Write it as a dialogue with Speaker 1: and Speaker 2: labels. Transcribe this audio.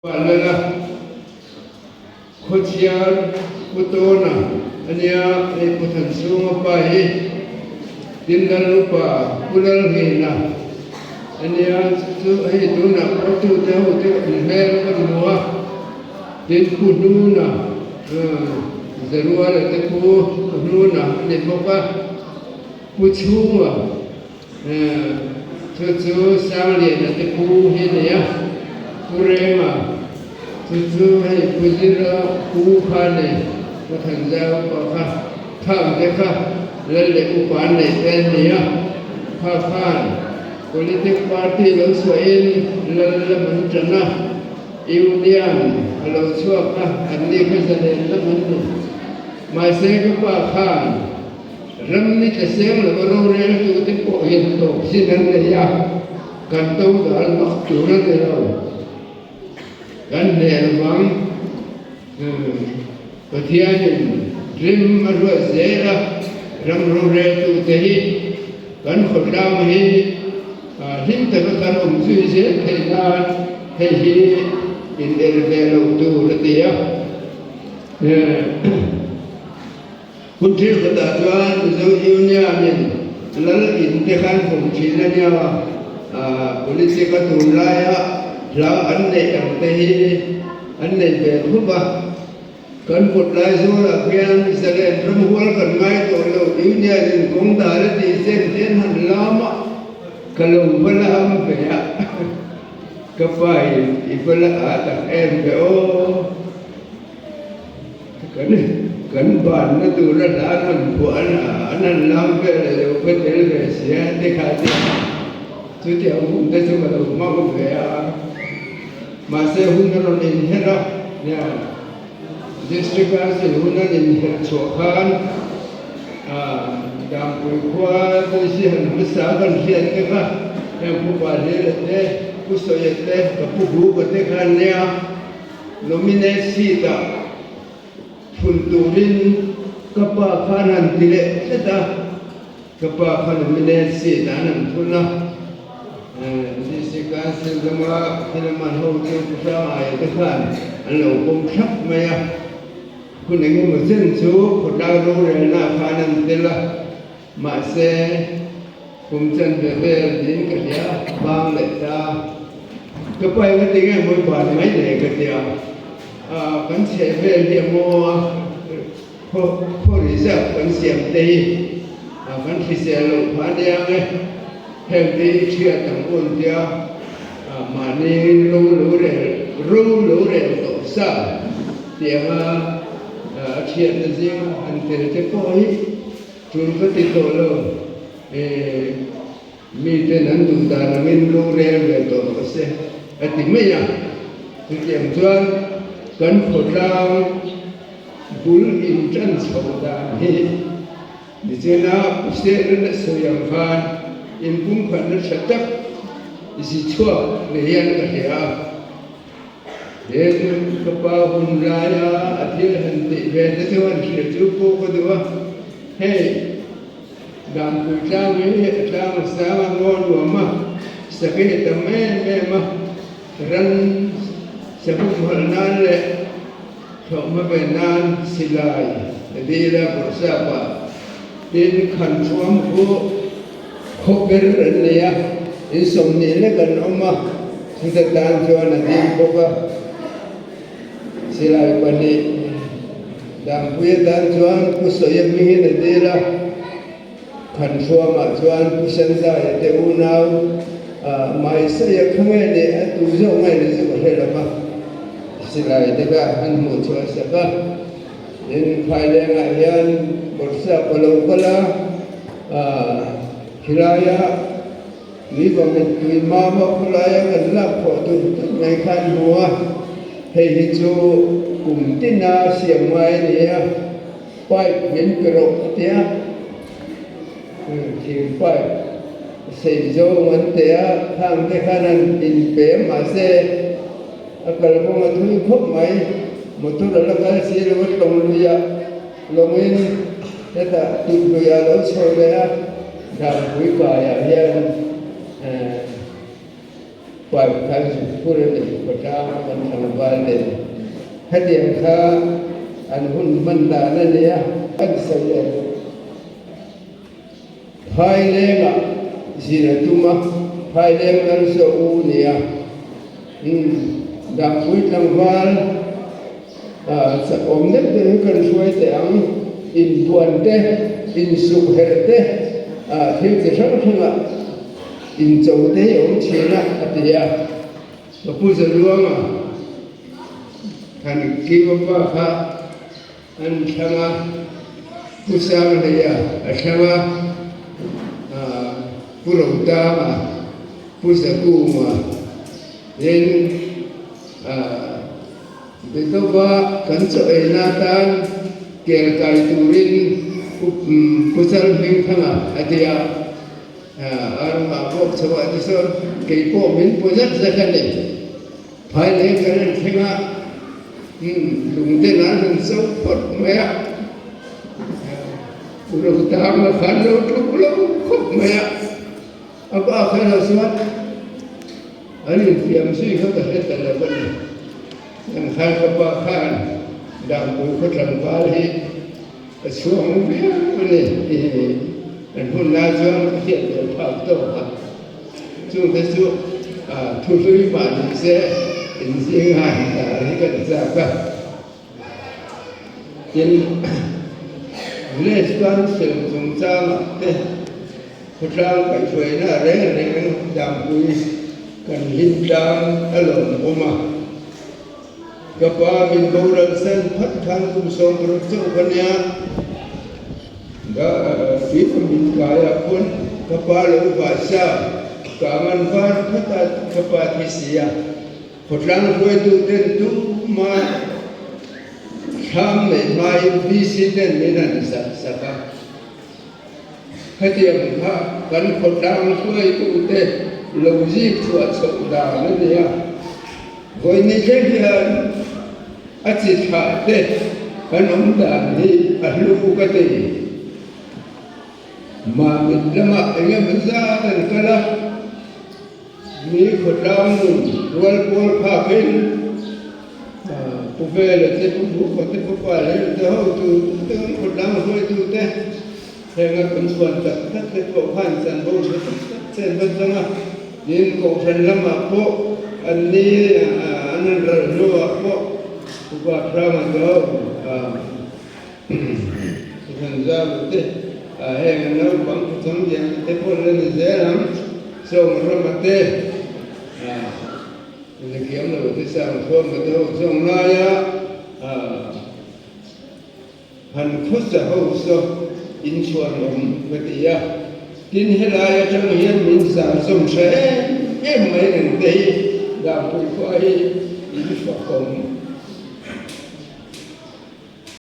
Speaker 1: Lala Khawchhiar Pu Tawna a nia, hei Pu Thanchhunga pa hi Tin Lalrupa Pu Lalhina a nia, chu hei tunah pawh tute ho te an hmel ka hmu a, tin Pu Hnuna Zaruala te Pu Hnuna a ni bawk a, Pu Chhunga Chu chu Sangliana te pu hi a ni a, Pu Rema chu chu hei Pu Zira pu kha a ni, Pu Thanzau upa kha Thang te kha Lal leh upa an neih te an ni a, kha khan Politic Party lo chhuahin Lal lam an tan a, Union a lo chhuak a, an ni kha zalen lam an ni. Mahse ka pa khan. Ram ni tla seng lova roreltute pawh hian tawp sin an nei a, kan to dal bak tur a ni lo. Kan hneh lovang Pathianin rim a ruat zel a, ram roreltute hi kan khawtlang hi hlim taka kan awm zui zel theih nan hei hi in el ve loh tur a ti a. Hun thenkhatah chuan Mizo Union-in lal in te khan hawng thin a nia, politic a tun laia hla an neih ang te hi an nei ve thup a. Kan kawt lai zawlah khian zalen ramhual kan ngai tawh lo, Union-in kawng dal a tih chen hian han lam a, ka lo va la ham ve a, ka pa in i va la a tak em ve aw. Kan kan banna tura hla an han phuah an an han lam vel leh lo va tel ve sia te kha te chutiang hun te chu ka lo hmang ve a, mahse hun a rawn inher a, nia District Council hun an inher chhuah khan Dangpui khua te si han hmasa kan hriat te kha heng Pu Pahlira te, Pu Sawia te, ka Pu Buka te kha an nia. Nominate seat ah phun turin ka pa khan han ti leh tlat a, ka pa kha nominate seat ah an han phun a, DC Council lama thil man ho chu Pu Hrangaia te khan an lo pawm thlap mai a, hun engemaw chen chu khawtlai rorelna ah khan an tel a, mahse kum chanve vel niin ka hria, vang leh ta. Ka pa hi ka ti nge mawi ban mai le ka ti a, kan chheh vel hi a maw a, khaw khaw reserve kan siam te hi kan hrisel loh phah ania nge, heng te hi thiat ang u an tia, mahni ro lo rel ro lo rel tawh sa tih anga a thiatna zinga han tel te pawh hi tul ka ti tawh lo. Miten an duh dan angin lu rel ve tawh rawh se a ti mai a. Chutiang chuan kan khawtlang bul intan chho dan hi nichina Pu Sela na sawi ang khan inpumkhatna tha tak zi chhuak ni hian ka hria a. He chu ka pa hun laia a thil han tih ve te chu han hrilh chu pawh ka duh a, hei Danpui tlang hi a tlang a sang a ngaw nuam a, sakei a tam em em a, ran sahum halh nan leh thlawhhma ve nan silai a dil a, bawrhsap ah tin khan thuam khu khaw ber an nei a, in 20 lek an awm a, chuta tan chuan a dil bawk a, silai pahnih Dangpui atan chuan Pu Sawia hmingin a dil a, Khanhruamah chuan Pu Senzaia te unau Maisaia kha nge ni a tu zawk nge ni chu ka hre lo va, silai te kha an hmuh chhuah sak a. Tin, Phailengah hian Bawrhsap a lo kal a, khilaia tui vawmit tui mama khawlaia kan lak khawh tur tut mai kha an hmu a, hei hi chu kum tina siam ngai a ni a, pipe min pe rawh a ti a, thir pipe sei zawng an teh a, khang te khan an inpe mahse a kalkawng a thui khawp mai, motor a la kal si lo a tlawng lui a. Lawngin hetah tukluih a lo chho leh a, Dangpui kaiah hian Pipe kha zuk phur a ni khawtlang kan tlangval nen hetiang kha an hun hman dan a nia an sawi a ni. Phailengah zir a tum a, Phaileng lal chu a u nia. Umm Dangpui tlangval chakawm deuh deuh hi kan hruai teh ang, inbuan te, insuk herh te, thil chi hrang hrangah Incho te hi a awm thin a, a ti a. Ka pu Zaluanga khan Kima pa kha an thlang a, Pu Sanghleia a thlang a, Pu Rotanga, Pu Zakunga tin Betova kan chaw eina atan kel kai turin Pu Chalhmingthanga a ti a. A rungah bawk chho ah te sawn kei pawh min pu zet zet a ni. Phai leh kan han thleng a, lung ten an han cho phawt mai a, ro tang a khan lo tluk lo khawp mai a, a pa khan a chuan an infiam zui kha ka hre ta lo a ni. Kan khan ka pa khan Dangpui khaw tlangval hi Ka chhuang viau a ni tih kan hun lai chuan ka hriat ve phak tawk a, chungte chu thu hlui mah ni se inzinga tar hi kan chak a. Tin, Village Council chungchangah te khawtlang kaihhruaina reng reng dangpui kan hlim tlang a lawmawm a. Ka pa min boral sen phat khan kum 60 chauh ka nia. Tih min kai ah pawn ka pa lo vasa ka ngan var phat a ka pa thi si a. Khawtlang hruaitu ten tuma thlam neih hmain VC ten min han zah sak a. Hetiang kha kan khawtlang hruaitute lo zik chhuah chhoh dan a ni a, vawiin thleng hian a chi thlah te kan awm dan hi a hlu ka ti. Mahni lamah eng emaw zat an kal a, mi khawtlang nun rual pawl phakin Pu Vela te, Pu Buka te, Pu Palhel te hotu te kan khawtlang hruaitute Henga kan chhuan tak tak te pawh khan chanvo tha tak tak chen va chang a, tin Kohhran lamah pawh an ni an han ral hnuah pawh Upa Hranga te ho Kohhran zau te heng an naupang thuchang diam te pawh la ni zel ang, Sawm Rama te Zakiam lo te Sangthuama te ho zawng laia Han khawsa ho saw inchhuan awm ka ti a, tin helai atang hian min zar zawm tha em em mai reng te hi Dangpui khua hi in fakawm.